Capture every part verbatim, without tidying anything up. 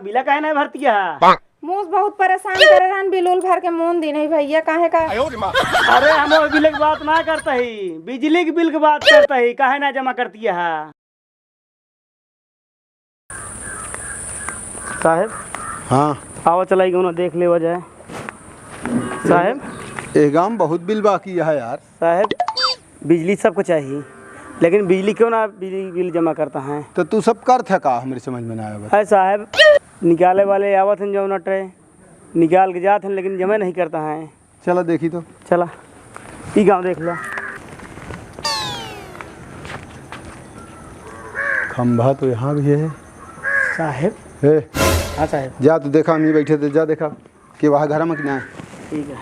बिला काहे ना भरतिया है? मुँह बहुत परेशान करे रहन, बिल उल भर के मुँह दी नहीं भैया, काहे का? अरे हम वो बिल के बात ना करता ही, बिजली के बिल के बात करता ही, काहे ना जमा करतिया है? साहेब। हाँ। आवा चला, ई गौना देख लेवा जाए। साहेब। ए गाँव बहुत बिल बाकी है यार। साहेब, बिजली सबको चाहिए, लेकिन बिजली क्यों ना बिजली बिल जमा करता है? तो तू सब करत है का, हमरे समझ में ना आवे। है साहेब, निकाले वाले आवत हैं जौन अटे, निकाल के जात हैं, लेकिन जमा नहीं करता है। चला देखी तो। चला, ई गाँव देख ला। खंभा तो यहाँ भी है। साहेब। ए। हाँ साहेब। जा तू देखा, हम ही बैठे थे, जा देखा। के वहाँ घर में कि ना? ठीक है।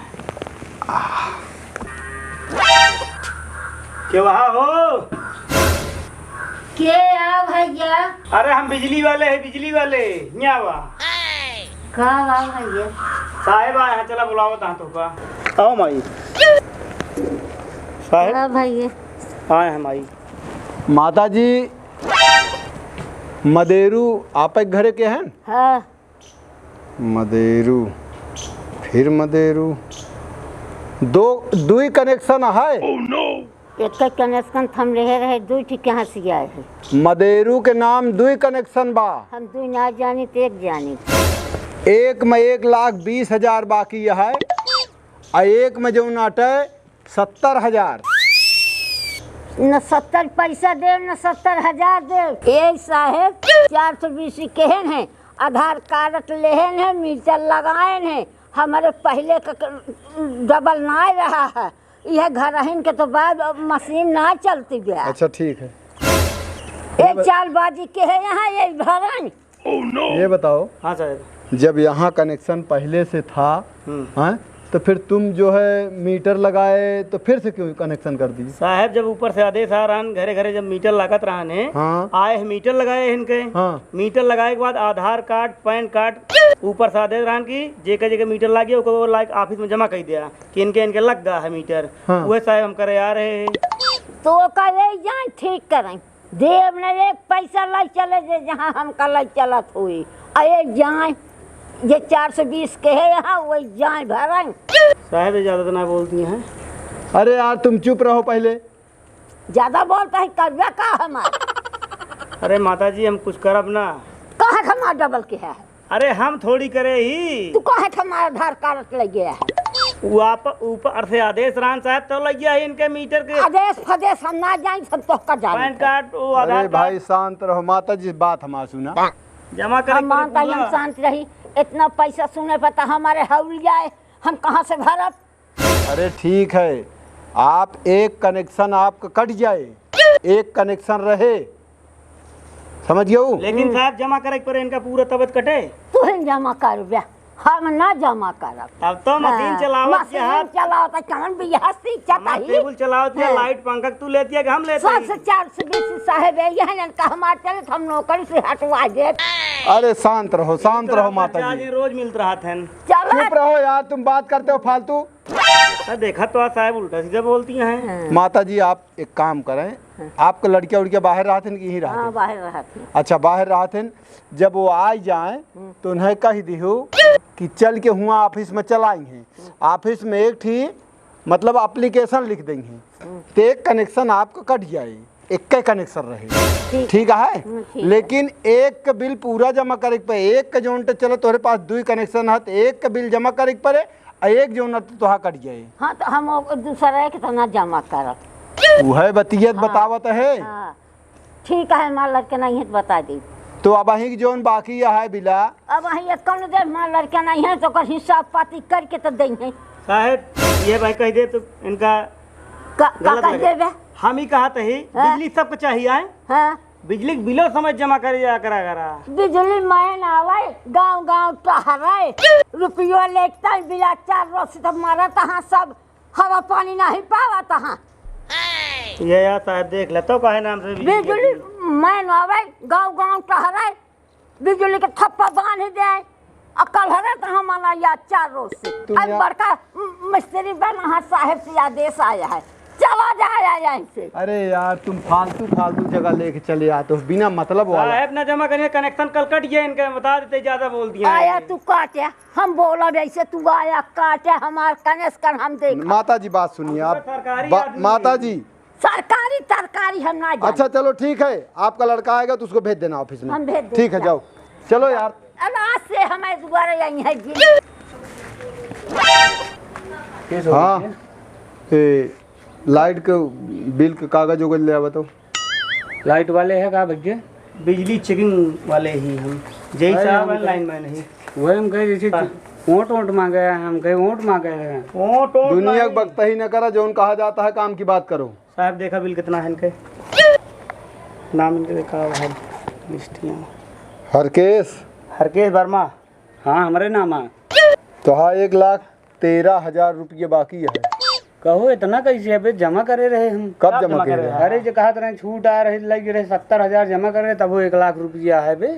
के वहाँ हो? के आ भैया? अरे हम बिजली वाले हैं, बिजली वाले। यहाँ आवा। का बा भैया? साहेब आए हैं, चला बुलावा तहाँ तो का। आओ माई। साहेब। का भैया? आए हैं माई। माता जी, मदेरू आपे घरे के हैं? हाँ। मदेरू, फिर मदेरू। दो, दुई connection है। एक connection त हम लेहे रहे, दुई ठे कहाँ से आए हैं? मदेरू के नाम दुई connection बा। हम दुई ना जानी त एक जानी। एक में एक लाख बीस हजार बाकी है, आ एक में जौन अटे सत्तर हजार। न सत्तर पैसा देब, न सत्तर हजार देब। ए साहेब, चार सौ बीस केहेन है, आधार कार्ड लेहेन है, मीटर लगाएन है, हमरे पहिले क, क, डबल नाय रहा है। यह घरहिन के तो बाद अब मशीन ना चलती बा। अच्छा, ठीक है। ए चालबाजी के है यहाँ, ये भरन। ये बताओ, हाँ साहब। जब यहाँ connection पहले से था, हम्म। हैं, तो फिर तुम जो है मीटर लगाए, तो फिर से क्यों connection कर दी? साहब, जब ऊपर से आदेश आ रहन, घरे घरे जब मीटर लागत रहन है, हाँ। आए हैं मीटर लगाए हैं इनके। हाँ। मीटर लगाए के बाद आधार कार्ड, पैन कार्ड, ऊपर से आदेश रहन कि जेके जेके मीटर लागे, ओके वो लाइक ऑफिस में जमा कर दिया कि इनके, इनके लग गया है मीटर। हाँ। वह साहब हम करे आ रहे हैं। तो ओका ले जाए ठीक करें। देब न एक पैसा लाई चले जे जहाँ हमका लाई चलत होई। अरे जाए, जे चार सौ बीस के है यहाँ, वही जाए भरन। साहब, ये ज्यादा तो ना बोलती हैं। अरे यार, तुम चुप रहो पहले। ज्यादा बोलता है, करबे का हमार? अरे माता जी, हम कुछ करब ना। कहाँ हमार डबल के है? अरे हम थोड़ी करे ही। तू काहे के हमार आधार कार्ड ले गया है? वो आप ऊपर से आदेश रहन साहब तो लग गया है इनके मीटर के। आदेश फदेश हम ना जानी, हम तो का जानी पैन थे। कार्ड, वो आधार अरे कार्ड। भाई शांत रहो, माता जी बात हमार सुना। जमा करे हम के पड़े मानता ही हम पूरा। शांत रही, इतना पैसा सुने पर तो हमारे हौल जाए, हम कहाँ से भरब? अरे ठीक है, आप एक connection आपका कट जाए, एक connection रहे, समझ गयो? लेकिन हम्म। साहब जमा करे के पड़े इनका पूरा तबत कटे। तुहिन जमा करबे, हम ना जमा करब। तब तो मशीन हाँ, चलावत मशीन जात। चलावत है, कौन बियाह सीखत हमार ही? टेबुल चलावत है, हाँ। लाइट पंखा तू लेती है कि हम लेते हैं? सबसे चार सौ बीस साहब है, यह इनका हमार चले तो हम नौकरी से हटवा देब। अरे शांत रहो, शांत रहो माता जी। रोज मिलत रहत हैं। चलो। चुप रहो यार, तुम बात करते हो फालतू। अरे देखा तो आज साहब उल्टा सीधा बोलती हैं। हाँ। माता जी, आप एक काम करें, हाँ। आपके लड़किया उड़किया बाहर रहत हैं कि यहीं रहत हाँ, हैं? बाहर रहत हैं। अच्छा, बाहर रहत हैं। जब वो आ जाए, हम्म। तो उन्हें कह दिहो कि चल के हुआ ऑफिस में चलाई हैं। हम्म। ऑफिस में एक ठी, मतलब, application लिख देंगे। हम्म। तो एक connection आपका कट जाए, एक connection रहे। ठीक। ठीक है? हम्म, ठीक है। लेकिन एक का बिल पूरा जमा करे के पड़े, एक का जौन तो चलो तोहरे पास दुई connection है, तो एक का बिल जमा करे के पड़े, आ एक जौन तो तोहा कट जाए। हाँ, तो हम वो दूसरा एक तो ना जमा करब। वह बतियत हाँ। बतावत है। हाँ। ठीक है, हमार लड़के नहीं है तो बता दी। तो अब अहीं के जौन बाकी है बिला। अब अहीं एक कौन दे, हमार लड़के नहीं है तो ओकर हिसाब पाती करके तो देंगे। साहेब, ये भाई कह दे तो इनका का, का गलत कह लगे। देबे? हम ही कहा तही, हाँ? बिजली सबके चाहिए आए। हाँ। बिजली के बिलो समय जमा करे जा करा करा। बिजली मैन आवे, गाँव गाँव टहरे, रुपयो लेता बिला चार रोज से तो मरत हाँ सब, हवा पानी नहीं पावत हाँ। ये यार साहब देख ले तो काहे नाम से बिजली बिजली मैन आवे, गाँव गाँव टहरे, बिजली के थप्पा बांध दे। आ कल हरे तो हम आना यार चार रोज से। तू अब या- बड़का म-, मिस्त्री बन हाँ साहेब से आदेश आया है। चला जाए यहाँ से। अरे यार, तुम फालतू, फालतू जगह लेके चले आते हो, बिना मतलब वाला। साहब ना जमा करिए, connection कल कट गया इनका, बता देते, ज्यादा बोल दिया आया है। तू काटे, हम बोलब ऐसे, तू आया काटे हमार connection, हम देख। माता जी, बात सुनिए आप। सरकारी बा-, आदमी माता है। जी। सरकारी तरकारी हम ना जाने। अच्छा, चलो, ठीक है, आपका लड़का आएगा तो उसको भेज देना office में। हम भेज देंगे। ठीक है, जाओ, चलो यार। अब आज से हमारे दुआरे यहीं है जी। हाँ, ए, light के bill के कागज उगज ले आवा तो। Light वाले हैं का भैया? बिजली checking वाले ही हम। जय अरे, साहब हम हैं, कहे, lineman ही। वही हम कहे, जैसे हाँ। वोट, वोट मांगे हैं, हम कहे, वोट मांगे हैं। वोट, वोट दुनिया नहीं। के बकतही न करा, जौन कहा जाता है, काम की बात करो। साहब, देखा bill कितना है इनके? नाम इनके देखा हुआ है, list यहाँ। हरकेश। हरकेश वर्मा। हाँ, हमरे नाम है। तो हाँ, एक लाख तेरह हजार रुपये बाकी है। कहो, इतना कैसे है बे? जमा करे रहे हम। कब कब जमा जमा करे करे रहे? अरे, जो कहत रहे, छूट आ रही, लग रहे सत्तर हजार जमा करे, तब वो एक लाख रुपया है बे।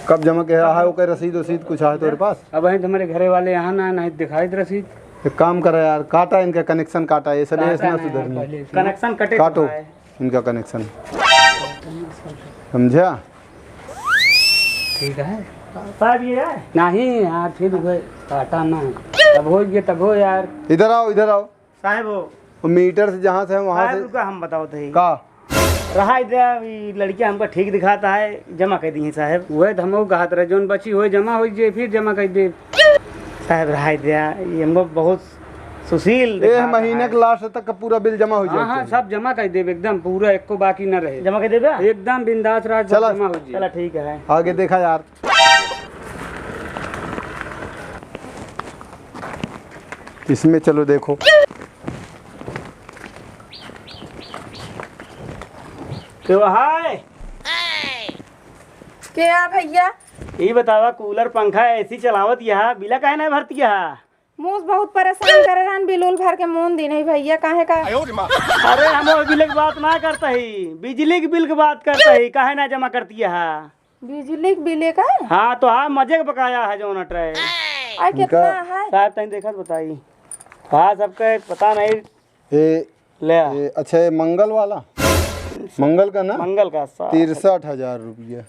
कब जमा किया है? ओकर रसीद वसीद कुछ है तोरे पास? अब है तुम्हारे घरे वाले यहाँ ना, नहीं दिखाई दे रसीद। एक काम करा यार, काटा इनका connection, काटा, ये सब काटा ऐसे ना ना, सुधरनी। पहले से। Connection कटे काटो। तो है। इनका connection। समझा? ठीक है। साहब, ये है? नहीं यार, फिर वह काटा ना। तब हो ये, तब हो यार। इधर आओ, इधर आओ। साहब, वो वो meter से जहाँ से है, वहाँ साहब, से। रुका, हम बताओ थे। का? रहा इधर, ये लड़कियाँ हमका ठीक दिखाता है, जमा कर दी हैं, साहब। वह तो हमको कहत रहे, जौन बची होए, जमा हो जाए, फिर जमा कर दे। साहब, रहा इधर, ये हमको बहुत सुशील ए, दिखाता महीना है। के last तक का पूरा bill जमा हो हाँ, जाए हाँ, चाहिए। सब जमा कर देब एकदम पूरा, एको बाकी न रहे। जमा कर देबे? एकदम बिंदास राज, सब चला। जमा हो जाए। चला, ठीक है। आगे देखा यार, इसमें चलो देखो। तो हाय। क्या भैया? ई बतावा, cooler, पंखा, AC चलावत यहाँ, बिला काहे ना भरती यहाँ? मुँह बहुत परेशान करे रहन, बिल उल भर के मुँह दी नहीं भैया, काहे का? अरे, हम वो बिल के बात ना करता ही, बिजली के बिल के बात करता ही, काहे ना जमा करती है? बिजली के बिल का? हाँ, तो हाँ, मजे के बकाया है जौन अटरे। आ, कितना इनका है? साहब, तनी देखत बताई। हाँ, सबके पता नहीं। ए, ले आ। ए, अच्छा, ये मंगल वाला? मंगल का ना? मंगल का, साहब। तिरसठ हजार रुपया।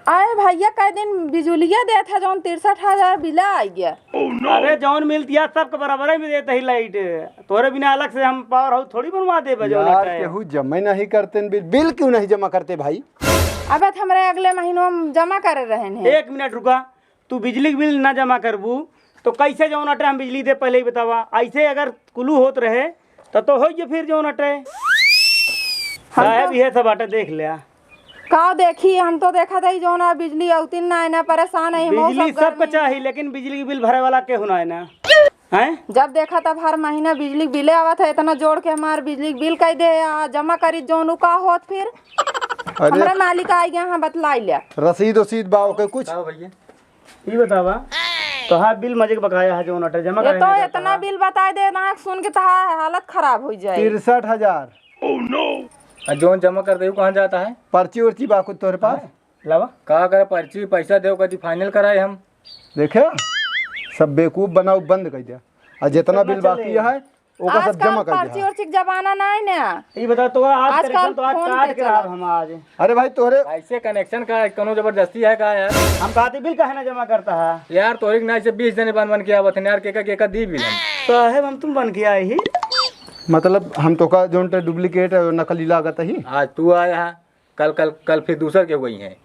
आए भैया, कई दिन बिजुलिया देत है, जौन तिरसठ हजार बिला आ गया। अरे, जौन मिलती है, सबके बराबर में देते ही light। तोरे बिना अलग से हम power house थोड़ी बनवा देबे, जौन यार, हटे। केहू जमे नहीं करते न बिल, बिल क्यों नहीं जमा करते भाई? अबे, तो हमरे अगले महीनों में जमा करे रहे हैं। एक मिनट रुका, तू बिजली के बिल ना जमा करबू, तो कैसे जौन हटे हम बिजली दे, पहले ही बतावा। ऐसे अगर कुलू होत रहे, तो, तो होइए फिर जौन हटे। हम साहब, तो ये सब बाटे, देख ले। का देखी, हम तो देखत हई जौन है बिजली अउतिन ना, ना परेशान है, हम बिजली सब सबके गर्मी। चाही, लेकिन बिजली के बिल भरे वाला केहू ना है ना। हैं? जब देखा तब हर महीना बिजली के बिले आवत है, इतना जोड़ के हमार बिजली के बिल कई दे, आ जमा करी जौन उ का होत फिर? अरे। हमरे मालिक आ गया, हाँ, बतलाई लिया। रसीद उसीद बा ओके कुछ? बताओ भैया। ई बतावा, तोहार बिल मजे के बकाया है जौन अटे, जमा ये काहे तो नहीं करता इतना है? बिल बताई दे ना, सुन के तोहार हालत खराब हो जाए। तिरसठ हजार। आ जौन जमा कर दे, उ कहाँ जाता है? पर्ची उर्ची बा कुछ तोहरे पास? हाँ, लावा। का करे पर्ची, पैसा देव, कदी final कराए हम। देखे, सब बेवकूफ बनाउ बंद कर दिया। आ जितना कितना बिल बाकी चले? है, ओका सब आजकल जमा कर पर्ची दिया। उर्ची के जमाना नहीं ना। ई बता तो आज आजकल करेक्शन तो आज फोन काट पे के चला। रहा हम आज। अरे भाई तोहरे ऐसे connection का कोनो जबरदस्ती है का यार? हम कहते बिल काहे ना जमा करता है? यार तोहरे के ना ऐसे बीस जने बन बन के आवत हैं यार, केका केका दी बिल हम। साहेब हम तुम बन के आए ही। मतलब हम तोका जौन टे duplicate नकली लागत ही। आज तू आया है, कल, कल, कल फिर दूसर के हुई हैं।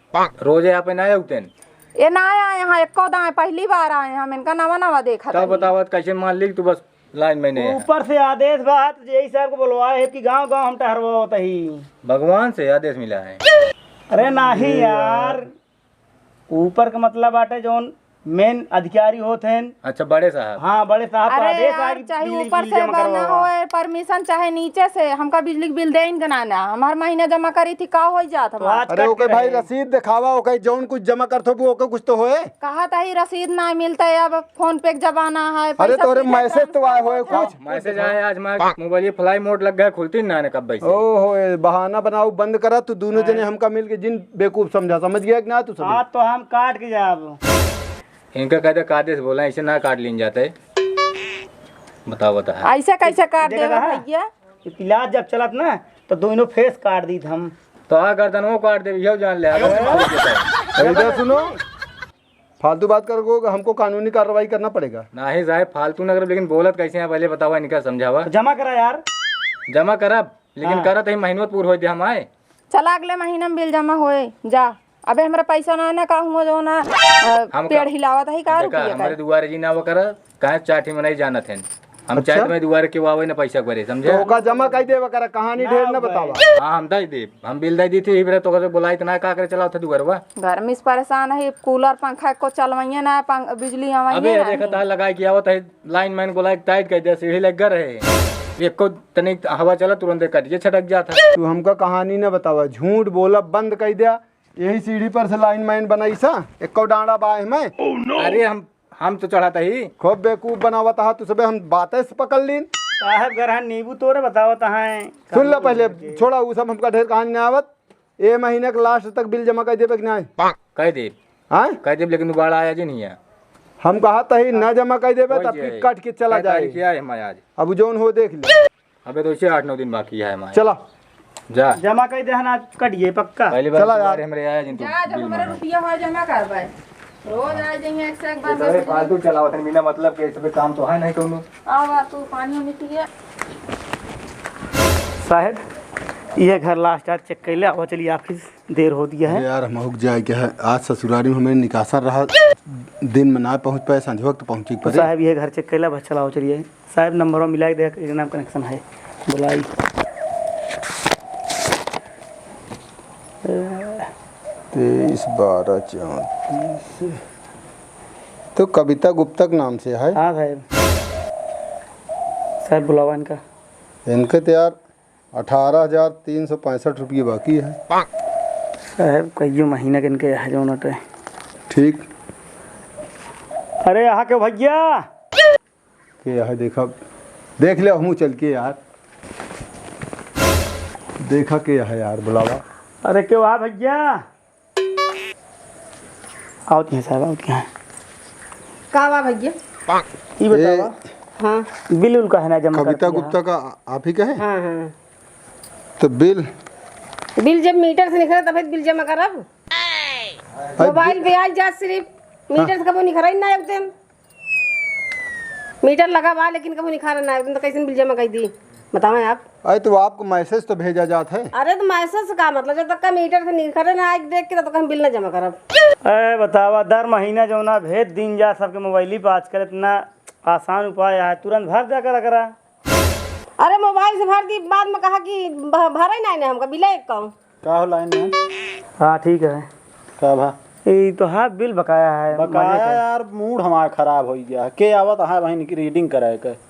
रोजे यहाँ पे ना आउतेन। ये ना आए यहाँ एको दाएं, पहली बार आए हम, इनका नवा नवा देखा तब तनी। बतावत कैसे मान ली तू बस line में नहीं है। ऊपर से आदेश बा, तो जेई साहब को बुलवाए है कि गांव गांव हम टहरवावत ही। भगवान से आदेश मिला है। अरे नहीं ये यार। यार, ऊपर का मतलब बाटे जौन main अधिकारी होत हैं। अच्छा, बड़े साहब। हाँ, बड़े साहब का अरे आदेश यार, आए कि चाहे बिजली ऊपर बिल से जमा बा ना करवावा। होए permission, चाहे नीचे से, हमका बिजली के बिल देइन के ना ना, हम हर महीना जमा करी थी, का होई जात तो हमार? आज अरे काट ओके के भाई, रहे। रसीद दिखावा, ओके जौन कुछ जमा करत हो, ओके कुछ तो होए। कहा तही रसीद ना मिलता है, अब PhonePe के जमाना है, अरे पैसा तोरे सीधे message तो आए होए transfer हो कुछ? जाता। Message आए, आज हमारे mobile ये flight mode लग गया, खुलती ना ने कब से। ओहो, ये बहाना बनाओ बंद करा, तू दोनों जने हाँ। हमका मिल के जिन बेवकूफ समझा, समझ गया कि ना तू समझ? हाँ, तो हम काट के जाब। इनका कहते कायदे से बोला, ऐसे ना काट लीन जाते। बताओ, बता। ऐसे कैसे काट देबे भैया? इलाज जब चलत ना, तो दोनों फेस काट दीत हम। तो आ गर्दनवो काट देबे, इहो जान ले। अरे, इधर सुनो, फालतू बात करोगे, हमको कानूनी कार्रवाई करना पड़ेगा। नहीं साहब, फालतू ना करब, लेकिन बोलत कैसे हैं, पहले बतावा, इनका समझावा। तो जमा करा यार। जमा करब, लेकिन हाँ। करत ही महीनों पूर होए दे हम आए। चला, अगले महीना में बिल जमा होए, जा। अबे हमरा पैसा ना, ना का हुआ जो ना, अ, हम पेड़ का-, हिलावत है, का देखा, रुपया का? हमारे दुआरे जी ना वो कर, काहे चाठी में नहीं जानत हैं। हम अच्छा? चाहे तुम्हें दुआरे के आवे ना पैसा करे, समझे? तो ओका जमा कई देबे करा, कहानी ना ढेर ना भाई। बतावा। हाँ, हम दे देब, हम बिल दे दी थी, इबरे तो कसे बुलाई इतना का करे चलाओ थे दुआरवा। घर में इस परेशान है, कूलर पंखा को चलवाइए ना, पंख-, बिजली आवाइए अबे ना देखा है। तार लगाए के आवत है, लाइन मैन को लाइट टाइट कर दिया, सीढ़ी लग गए रहे, एको तनिक हवा चला तुरंत कट ये छटक जाता। तू हमका कहानी ना बतावा, झूठ बोला बंद कर दिया। यही सीढ़ी पर से लाइन मैन बनाई सा, एको डांडा बाय में। अरे हम, हम तो चढ़ाता ही। खूब बेवकूफ बनावत हा तू सबे, हम बातें से पकड़ लीन। साहब घर हाँ नींबू तोरे बतावत हैं। सुन ला पहले, छोड़ा, उ सब हमका ढेर कहानी ना आवत। ए महीने के लास्ट तक बिल जमा कर देबे कि नहीं? कह देब। हाँ? कह देब, लेकिन दोबारा आया जी नहीं है। हम कहा तही ना जमा कर देबे, कोई तब जी की है। कट के चला कै जाए। तारीख है हम आज? अब जौन हो देख ले। अबे तो इसे आठ नौ दिन बाकी है हमारे। चला। जा। जमा कर दे ना, कट गए पक्का। पहली बार चला यार। हमरे आया जिन तू जा, जब बिल हमारा मांगा। रुपया हो जमा करबे। रोज आ जाइए एक से एक बार ये तो बस। फालतू चलावत है, बिना मतलब के इस पे काम तो है नहीं कोनो। आवा तू पानी में पिए। साहब, ये घर लास्ट आज चेक कर ले, आवा चलिए ऑफिस। देर हो दिया है। अरे यार, हम हुक जाए क्या है? आज ससुरारी में हमें निकासन रहा, दिन में ना पहुँच पाए, संझ वक्त पहुँची तो पड़े। साहब, ये घर चेक कैला, बस चलाओ, चलिए। साहब, नंबर मिला के देख, एक नाम कनेक्शन है, बुलाई। तेईस बारह चौंतीस। तो कविता गुप्ता के नाम से है? हाँ साहब। साहब, बुलावा इनका। इनके तो यार, अठारह हजार तीन सौ पैंसठ रुपये बाकी है। साहब, कइयो महीना के इनके यहाँ जौन हटे। ठीक। अरे, यहाँ के भैया। के यहाँ देखा, देख ले हमू चल के यार। देखा के यहाँ यार, बुलावा। अरे, के वहाँ भैया? आवत हैं साहब, आवत हैं। का बा भैया? ई बतावा। ए, हाँ। बिल उल काहे ना जमा कविता करती है? गुप्ता का आप ही का है? हाँ, हाँ। तो बिल? बिल जब मीटर से निकले तब बिल जमा करब। अरे मोबाइल बि- पे आई जात सिर्फ, मीटर हाँ। से कबो निकले ना एकदम। मीटर लगा बा, लेकिन कबो निखारा ना, एकदम तो कैसे बिल जमा कर दी, बतावें आप? अरे, तो आपको मैसेज तो भेजा जात है। अरे, तो मैसेज से का मतलब, जब तक का मीटर से निखरे ना आए देख के, तब तक हम बिल ना जमा करब। अरे, बतावा, दर महीना जौना भेज दीन जा सबके मोबाइल पर, आजकल इतना आसान उपाय है, तुरंत भर जा करा करा। अरे, मोबाइल से भर दी, बाद में कहा कि भ-, भरे ना, ना हमका बिल एक कहूँ। का हो लाइन में? हाँ, ठीक है। का भा? ई तो है, बिल बकाया है, बकाया मजे से। यार, मूड हमार खराब होइ गया है। के आवत है वहीं की रीडिंग कराए के?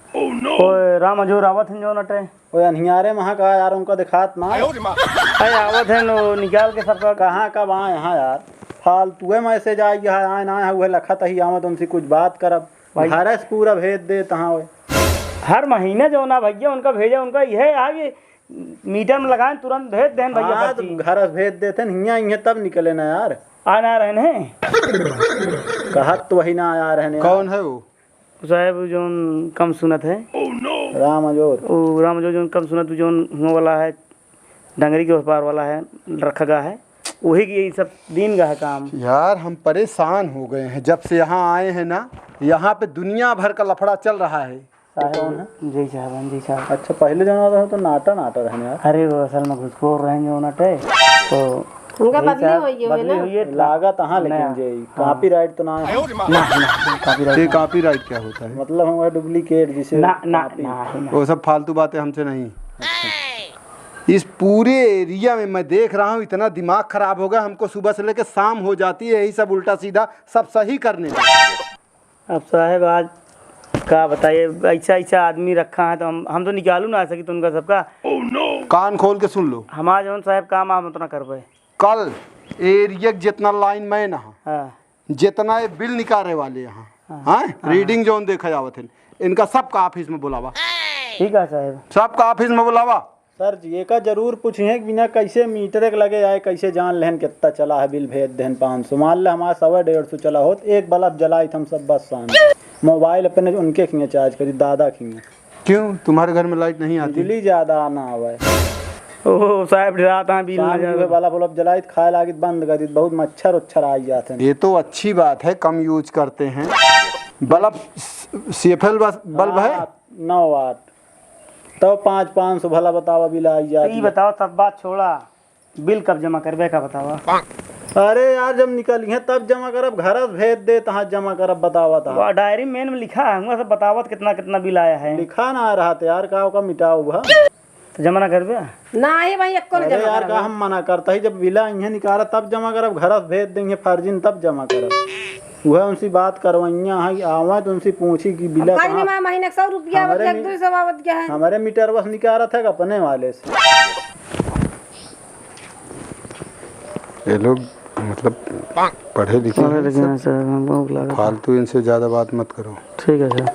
ओए, राम अजोर आवत हैं जौन अटे। ओए, अन्हियारे में हाँ का यार, उनका दिखात ना। अरे, आवत हैं नो, निकाल के सबका। कहाँ का बा यहाँ यार? फालतू है, मैसेज आ गया है, आए ना आए, उहे लखत ही आवत, उनसे कुछ बात करब। भाई। घर से पूरा भेज देत हाँ ओए। हर महीना जौना भैया उनका भेजा, उनका यह आ कि मीटर में लगाएं, तुरंत भेज दें भैया हाँ, पर्ची। तो घर से भेज देते हैं, हियाँ, हियाँ तब निकले ना यार। आ ना रहे हैं। कहत तो वही ना आया रहे हैं। कौन है वो? साहब, जौन कम सुनत है। राम अजोर। वो राम अजोर जौन कम सुनत, जौन हुआ वाला है, डंगरी के उस पार वाला है, रखा गा है, वही की यही सब दिन का है काम। यार, हम परेशान हो गए हैं, जब से यहाँ आए हैं ना, यहाँ पे दुनिया भर का लफड़ा चल रहा है। साहब, कौन है? जी साहब, हाँ जी साहब। अच्छा, पहले जौन रहे तो नाटा नाटा रहे यार। अरे, वो असल में घुसखोर रहे जौन अटे, तो उनका जी बदली साहब, होई है बदली ना? होई है। लागत हाँ, लेकिन नया। जे हाँ। कॉपीराइट तो ना है। ना, ना, कॉपीराइट ये ना। कॉपीराइट क्या होता है? मतलब हम वह डुप्लीकेट जिसे ना, ना, कॉपी। ना, ना। वो सब फालतू बातें हमसे नहीं। इस पूरे एरिया में मैं देख रहा हूँ, इतना दिमाग खराब हो गया, हमको सुबह से लेकर शाम हो जाती है, यही सब उल्टा सीधा सब सही करने में। अब साहब, आज का बताइए, ऐसा, ऐसा आदमी रखा है, तो हम, हम तो निकालू ना सकी तो उनका सबका। कान खोल के सुन लो। हमारा जौन साहब काम, हम उतना करबे। कल एरिया के जितना लाइन मैन है, हाँ। जितना ये बिल निकाले वाले हैं, हाँ। हाँ? हाँ। रीडिंग जौन देखा जावत है, इनका सबका ऑफिस में बुलावा। ठीक है साहब। सबका ऑफिस में बुलावा। सर जी, एका जरूर पूछिए कि बिना कैसे मीटर के लगे आए, कैसे जान लेहन कितना चला है, बिल भेज देहन पाँच सौ। मान ले हमारा सवा डेढ़ सौ चला होत, एक बल्ब जलाइत हम सब बस शाम। मोबाइल अपने उनके खिया चार्ज करी, दादा खिया। क्यों, तुम्हारे घर में लाइट नहीं आती? बिजली ज्यादा ना आवे। ओहो, साहब डरात हैं, बिल ना शाम के जावे। बल्ब उलब जलाइत, खाए लागित बंद करित, बहुत मच्छर उच्छर आ जात हैं। ये तो अच्छी बात है, कम यूज करते हैं। बल्ब स-, सीएफएल बस-, बल्ब है? हाँ, नौ वाट। तो पाँच, पाँच सौ भला बतावा बिल आई तो जात ई है। बताओ, तब बात छोड़ा, बिल कब जमा करबे का बतावा? अरे यार, जब निकलिहैं तब जमा करब, घर से भेज देत हाँ जमा करब, बतावा था। वो डायरी मेन में लिखा है, हुआ सब बतावत कितना कितना बिल आया है। लिखा ना रहत यार, का ओका मिटाओ भा। तो जमा ना करबे? नाही भाई, एक्को न अरे जमा यार, करबे। का हम मना करता ही, जब बिल इहाँ निकाला तब जमा करब, घर से भेज देंगे फर्जिन तब जमा करब। वह उनसे बात करवइया है, आवा तो उनसे पूछी कि बिल अब कल कहाँ? जमा महीने के सौ रुपया आवत हमरे है, मी-, दो सौ आवत क्या है? हमरे मीटर बस निकालत है अपने वाले से। ये लोग मतलब पढ़े लिखे पढ़े हैं लिखे सब। हैं सर, हमको लगा था। फालतू इनसे ज्यादा बात मत करो। ठीक है सर,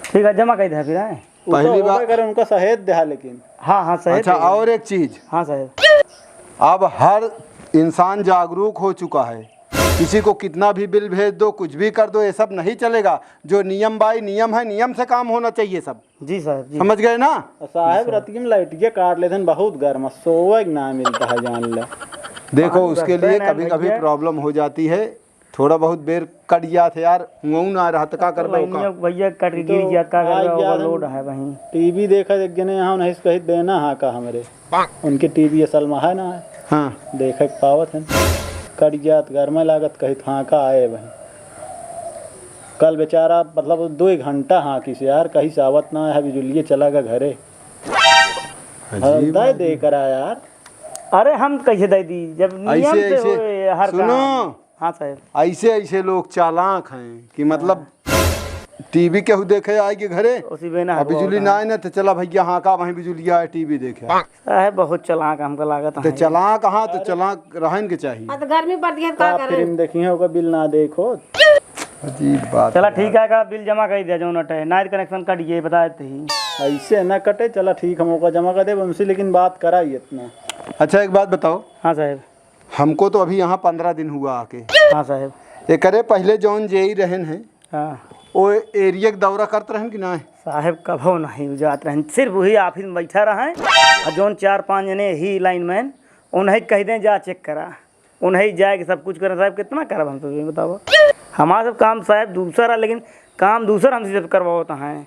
ठीक है, जमा कर दे फिर, हैं? उ तो पहली होबे बात करे, उनका सहेज देहा लेकिन। हाँ, हाँ, सहेज अच्छा, देहा। और एक चीज। हाँ, साहब। अब हर इंसान जागरूक हो चुका है, किसी को कितना भी बिल भेज दो, कुछ भी कर दो, ये सब नहीं चलेगा। जो नियम बाई नियम है, नियम से काम होना चाहिए सब। जी साहब, जी। समझ गए ना? साहब, जी साहब। रतिया में लाइटिया काट लेते हैं, बहुत गर्म, सोवे के ना मिलता है, जान ले। देखो, पानी उसके बरसते लिए ना कभी-कभी भैया। प्रॉब्लम हो जाती है, थोड़ा बहुत बेर कट जात है यार, हुआं ना रहत, का करबे लाइनिया ओका? भैया कट के तो गिर जात, का करबे, आ गया overload है। है वहीं। टीवी देखा एक जने यहाँ उन्हें कही देना हाँ का हमरे, उनके टीवी असल में है ना है। हाँ। देखे के पावत है, कट जात, घर में लागत, कही हाँ का आए वहीं। कल बेचारा मतलब दो घंटा हाँ किसे यार, कहीं से आवत ना है, बिजुलिए चला गया घरे। अजीब हाँ, दे आदमी। दे करा यार। अरे हम कैसे दे दी, जब नियम ऐसे, से ऐसे, होए हर सुनो। काम। हाँ साहब। ऐसे, ऐसे लोग चालाक हैं कि मतलब टीवी केहू देखे आए के घरे, उसी बे ना और बिजुली ना आए ना, तो चला भैया हाँ का वहीं बिजुलिया है, टीवी देखे। साहब बहुत चालाक हमका लागत तो है। चालाक हाँ, तो चालाक रहन के चाहिए। हाँ, तो गर्मी पड़ती है, तो का का करें? फिल्म देखी है, ओकर बिल ना देखो। अजीब बात चला है ठीक यार। है, का बिल जमा कर दिया, जौन अटे, नाइट कनेक्शन कट गए, बता देते ही। ऐसे ना कटे, चला ठीक, हम ओकर जमा कर देब उनसे, लेकिन बात कराई इतना। अच्छा, एक बात बताओ। हाँ साहब। हमको तो अभी यहाँ पन्द्रह दिन हुआ आके। हाँ साहब। एकरे पहले जौन जेई रहन है, हाँ। वो एरिया के दौरा करत रहन कि ना? साहब, कभो नहीं जात रहन, सिर्फ वही ऑफिस में बैठा रहन, और जौन चार पाँच जने ही लाइनमैन, उन्हें कह दें, "जा चेक करा।" उन्हें जाए के सब कुछ करें। साहब, कितना करब हम सब, ये बताओ। हमारा सब काम साहब दूसरा, लेकिन काम दूसर हमसे सब करवावत हैं।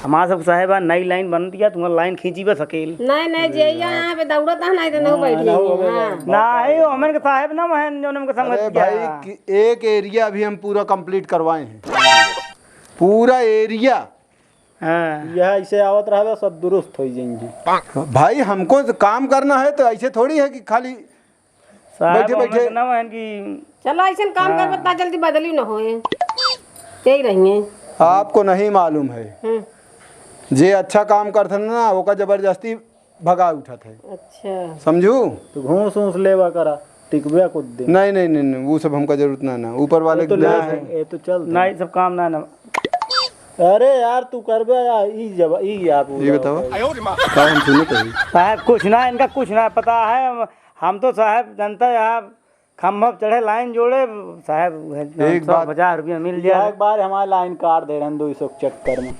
हमार सब साहेब, आ नई लाइन बनत या, तुम्हार लाइन खींची बस अकेल। नहीं, नहीं, जे यहाँ, यहाँ पे दौड़त है, नहीं तो नहीं हाँ, बैठ ना हो जाइए, गए, हाँ। ना। नहीं, वो हमन के साहेब ना महन, जो हमन के समझ अरे क्या? भाई, कि एक एरिया अभी हम पूरा कंप्लीट करवाए हैं। पूरा एरिया। हाँ। यह ऐसे आवत रहबे, सब दुरुस्त हो जाएंगे। भाई, हमको तो काम करना है, तो ऐसे थोड़ी है कि खाली साहब, बैठे, हमें बैठे। कहना है कि चलो, ऐसन काम हाँ। करबे, इतना जल्दी बदली न होए। यही रहिए। आपको नहीं मालूम है। हम्म। जे अच्छा काम करत है ना, ओका जबरदस्ती भगा उठत है। अच्छा। समझू? तो घूस ऊस लेवा करा, टिकबे कुछ दिन। नहीं, नहीं, नहीं, नहीं, वो सब हमका जरूरत ना, ना। ऊपर वाले ये तो की ले दया से, है। ये तो चल। नहीं, सब काम ना, ना। अरे यार, तू करबे या ई जब, ई आप ये बताओ। का हम सुने तो ही। साहब, कुछ ना, इनका कुछ ना पता है। हम तो साहब जनता यहाँ खंभा पे चढ़े लाइन जोड़े, साहब, उहे एक बात पचास रुपया मिल जाए। एक बार हमारे लाइन काट दे रहन दो सौ के चक्कर में।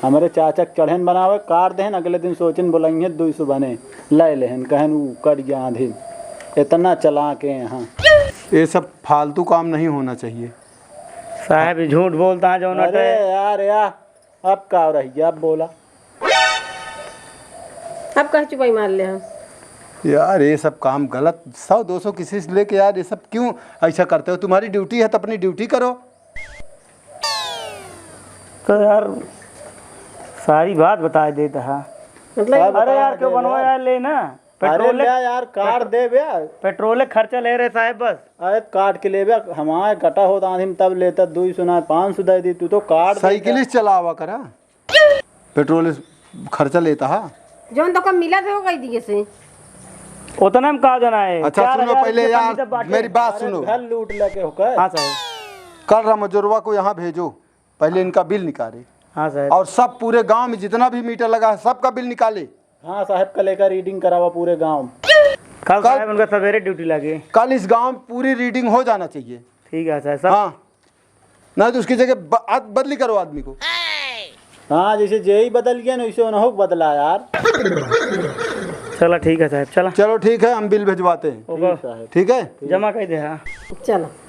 हमारे चाचा के चढ़ेन बनावे, काट देहन, अगले दिन सोचेन बोलेंगे दो सौ बने, ले लेहन, कहन ऊ कट गया आंधी। इतना चला के यहाँ। ये सब फालतू काम नहीं होना चाहिए। साहब, ये झूठ बोलता है, जो अरे नटे। यार, यार, अब का रह गया, अब बोला। अब कह चुपाई मार ले हम। यार, ये सब काम गलत, सौ दो सौ किसी से लेके, यार, ये सब क्यों ऐसा करते हो? तुम्हारी ड्यूटी है तो अपनी ड्यूटी करो। तो यार, सारी बात बता देता है। मतलब अरे यार, क्यों बनवा यार, ले ना। अरे पेट्रोल ले यार, काट दे बे। पेट्रोल खर्चा ले रहे साहब बस। अरे काट के ले बे, हमारे कटा होता आदमी तब लेता, दो सौ ना, पाँच सौ दे दी, तू तो काट दे। साइकिल ही चलावा करा, पेट्रोल खर्चा लेता है। जौन तो कम मिला थे, वो कह दिए से। उतना में का जाना है? अच्छा, सुनो पहले यार, मेरी बात सुनो। घर लूट लेके होकर। हाँ साहब। कल रामजोरवा को यहाँ भेजो, पहले इनका बिल निकाले। हाँ साहब। और सब पूरे गांव में जितना भी मीटर लगा है, सबका बिल निकाले। हाँ साहब, कल एक रीडिंग करावा पूरे गांव। कल कल साहब उनका सवेरे ड्यूटी लगे। कल इस गांव पूरी रीडिंग हो जाना चाहिए। ठीक है सर, सब हाँ। नहीं तो उसकी जगह ब-, आद-, बदली करो आदमी को। हाँ, जैसे जेई बदल गया ना, वैसे उन्हों को बदला यार। चला ठीक है साहब, चला। चलो ठीक है, हम बिल भिजवाते हैं। ओके। ठीक है। जमा कर दे, हाँ। चलो।